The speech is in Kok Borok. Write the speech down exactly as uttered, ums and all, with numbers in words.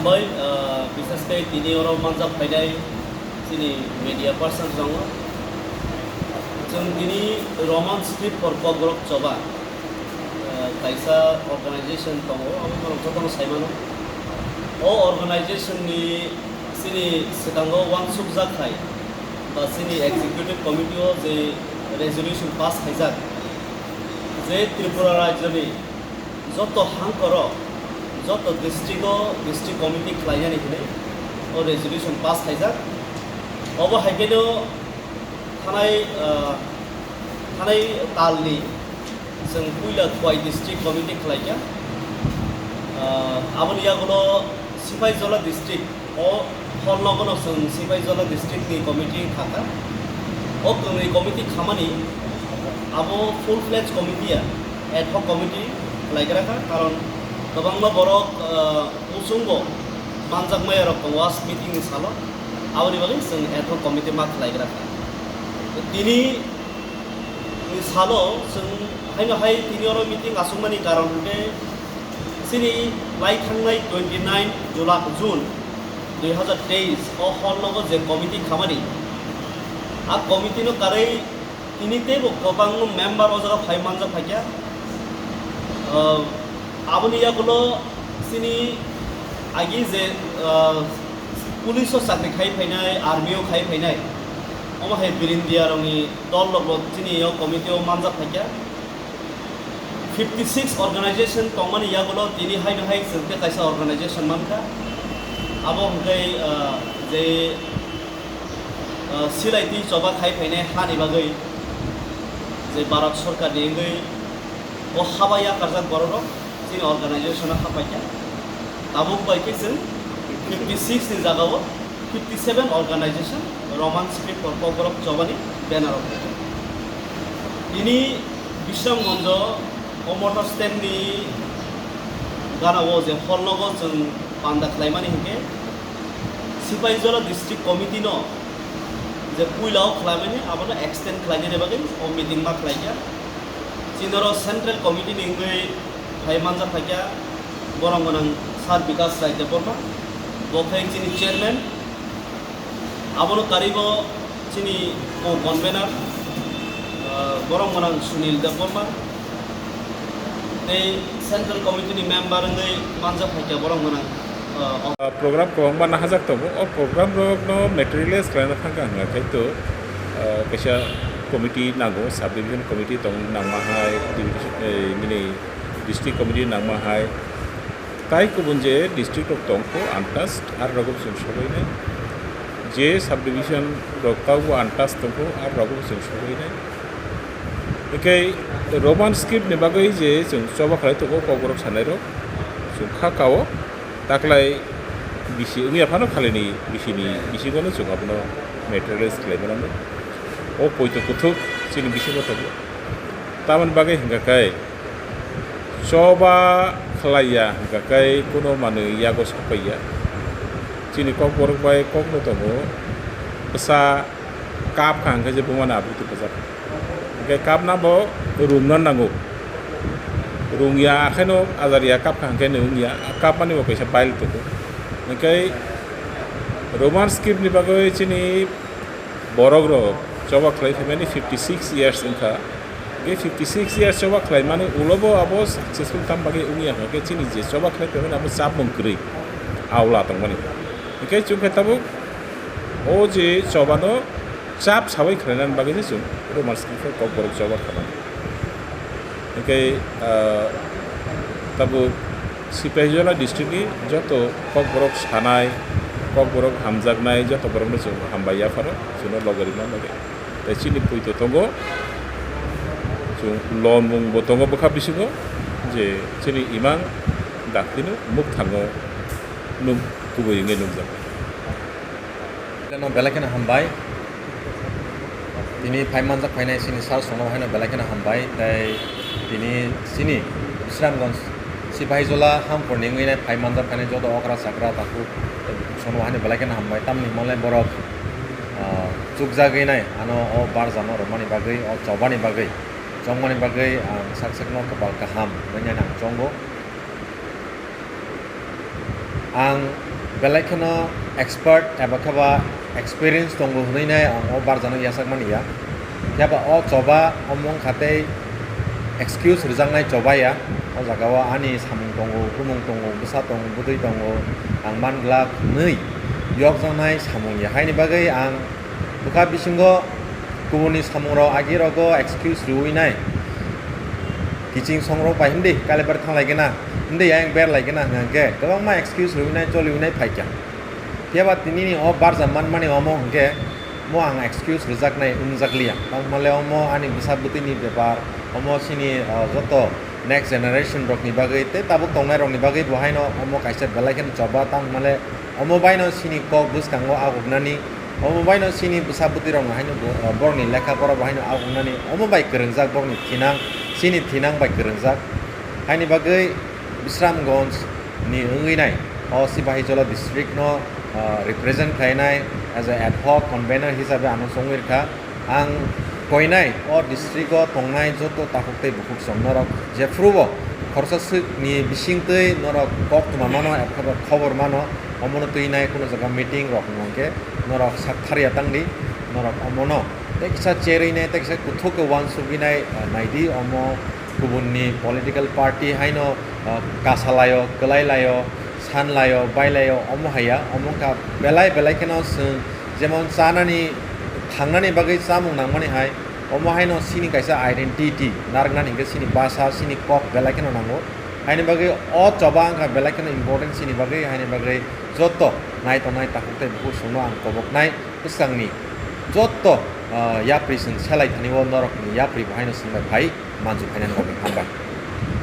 Bai, ah, bises khe tini oro manjak phainai chini media person tongo. Chwng tini Roman script for Kokborok choba, ah, kaisa organization tongo, abo borok jotono sai mano. O organization ni chini swkango uansukjak hai ba chini executive committee o je resolution pass khaijak, je Tripura rajyoni joto hangkoro, joto district o district committee khlainani hinwi o resolution pass khaijak. Obo hai kheno thanai, ah, thanai talni chwng puila Khowai district committee khlaikha. Ah, aboni yagulo Sipaijola district, o hor nogono chwng Sipaijola district ni committee khakha. O chwngni committee khamani abo full fledged committee ya, ad hoc committee khlaigra kha, karon kwbangma borok, ah, muchungbo manjak maya rok tongo, meeting ni salo, aboni bagwi chwng ad hoc committee ma khlaigra kha. Tini ni salo chwng haino hai tini oro meeting aswkmani karon hwnkhe chini lai thangnai twenty nine July, June dui hazar teis o hor nogo je committee khamani, a committee no karwi tini teibo kwbangma member o jaga phai manjak phaikha. Ah, aboni yagulo chini agi je, ah, police o chakri khai phainai, army o khai phainai, omo hai Birindiya rokni dol rokbo chini o committee o manjak phaikha. Fifty six organization tongmani yagulo tini haino hai chwng tei kaisa organization mankha. Abo hwnkhe, ah, je, ah, silai twi choba khai phainai hani bagwi je Bharat Sorkarni wngwi o haba yakarjak bororok chini organization o hapaikha. Tabuk bai khe chwng fifty six ni jagao fifty seven organization Roman script o Kokborok chobani banner o phaikha. Tini Bisramganj o motor stand ni gana o je hor nogo chwng panda khlaimani hinkhe Sipaijola district committee no je puila o khlaimani abono extend khlainani bagwi o meeting ma khlaikha. Chini oro central committee ni wngwi phai manjak phaikha borok gwnang Sir Bikash Rai Debbarma, bo khe chini chairman. Abono karwi bo chini co-convener, ah, borok gwnang Sunil Debbarma tei central committee ni member wngwi manjak phaikha borok gwnang, ah, Ah, program kwbangma nahajak tongo. O program rokno materialize khlaina thangkha hwnga khe to, ah, kaisa committee nango, subdivision committee tong nangma hai, division, eh, bini district committee nangma hai. Tai kubun je district rok tongkho untouched, ar rogo chwng sobainai. Je subdivision rok taubo untouched tongkho, ar rogo chwng sobainai. Hinkhe Roman script ni bagwi je chwng choba khlai tongo, Kokborok sanai rok chwng kha kao. Taklai bisi wngya phano khalini bisini bisingono chwng abono materialize khlai mano. O poito kuthuk chini bisingo tongo. Tamoni bagwi hwnkha khe choba khlaiya hwnkha khe kuno manwi yago sokpaiya. Chini Kokborok bai kokno tongo bwsa kap kha hwnkhe je bumani abri tubujak. Hwnkhe kapna bo rungna nango. Rungya, akhaino ajar ya, kapkha hwnkhe no wngya. Kapmani bo kaisa bile tongo. Hwnkhe Roman script ni bagwi chini borok rok choba khlai phaimani fifty six years wngkha. Hwnkhe fifty six years choba khlaimani ulo bo abo successful tam bagwi wngya hwnkhe chini je choba khlai phaimani abo chapmung kwrwi aula tongmani. Hwnkhe chwngkhe tabuk o je chobano chap sawi khlainani bagwi se chwng Roman script khe Kokborok choba khamani. Hwnkhe, ah, tabuk Sipaijola district ni joto Kokborok sanai, Kokborok hamjaknai joto borokno chwng hambai yapharo chwngno logi rwna bagwi. Tei chini poito tongo, chwng lonmung bo tongo bwkha bisingo je chini imang daktino mukthango nuk kubui wngwi nukjaknai. Belai kheno hambai. Tini phai manjak phainai chini sir songno haino belai kheno hambai. Tei tini chini Bisramganj Sipaijola hamkorni wngwi nai phai manjak phainai joto okra chakra takhuk songno haino belai kheno hambai. Tamni hwnmale borok, ah, chukjagwi nai ano o barjano rwmani bagwi, o chobani bagwi, chongmani bagwi ang sak sakno kwpal kaham wngwi nai ang chongo. Ang Belai kheno expert eba khe ba experience tongo hwnwi nai ang o barjano yachakmani ya. Phiya ba o choba omo wngkha tei excuse rwjaknai choba ya. O jaga o ani samung tongo, bumung tongo, bwsa tongo, bwtwi tongo, ang man glak hwnwi yokjaknai samung ya. Haini bagwi ang bwkha bisingo kubuni samungrok agi rogo excuse rwui nai. Kiching songrok bai hindi kalibar thang lai gana, hindi ayang ber lai gana hwnkhe kwbangma excuse rwui nai, choliui nai phaikha. Phiya ba tini ni o barja manmani omo hwnkhe mo ang excuse rwjaknai wngjakliya. Tangmale omo ani bwsa bwtwini bepar, omo chini, ah, joto next generation rokni bagwi tei tabuk tongnai rokni bagwi bo haino omo kaisa belai kheno choba. Tangmale omo baino chini kok bwskango aguknani, omo baino chini bwsa bwtwi rokno haino bo, ah, borokni lekha pora bo haino aguknani, omo bai kwrwngjak borokni thinang, chini thinang bai kwrwngjak. Haini bagwi Bisramganj ni wngwi nai o Sipahijola district no, ah, represent khlainai as a ad hoc convener hisabe ano chongwi rwkha. Ang koinai o district o tongnai joto takhuk tei bukhuk chwng norok jephru bo khorsa swk ni bising twi norok kok tuma mano eba khobor mano, omono twi nai kuno jaga meeting rok hwnkhe norok sak tharya tangdi, norok omono tei kisa cherwi nai tei kisa kuthuk khe uansugwi nai, ah, naidi omo. Kubunni political party haino, ah, kasalaio, kwlailaio, sanlaio, bailaio, omo haiya, omo wngkha belai belai kheno chwng jemon chanani, thangnani bagwi chamung nangmani hai, omo haino chini kaisa identity narwknani hwnkhe chini basa, chini kok belai kheno nango. Haini bagwi o choba wngkha belai kheno important chini bagwi, haini bagwi joto nai tongnai takhuk tei bukhuk chwngno ang koboknai bwskangni joto, ah, yapri chwng selai thani o norokni yapri bo haino chwng bai phai manjui phainani bagwi hambai.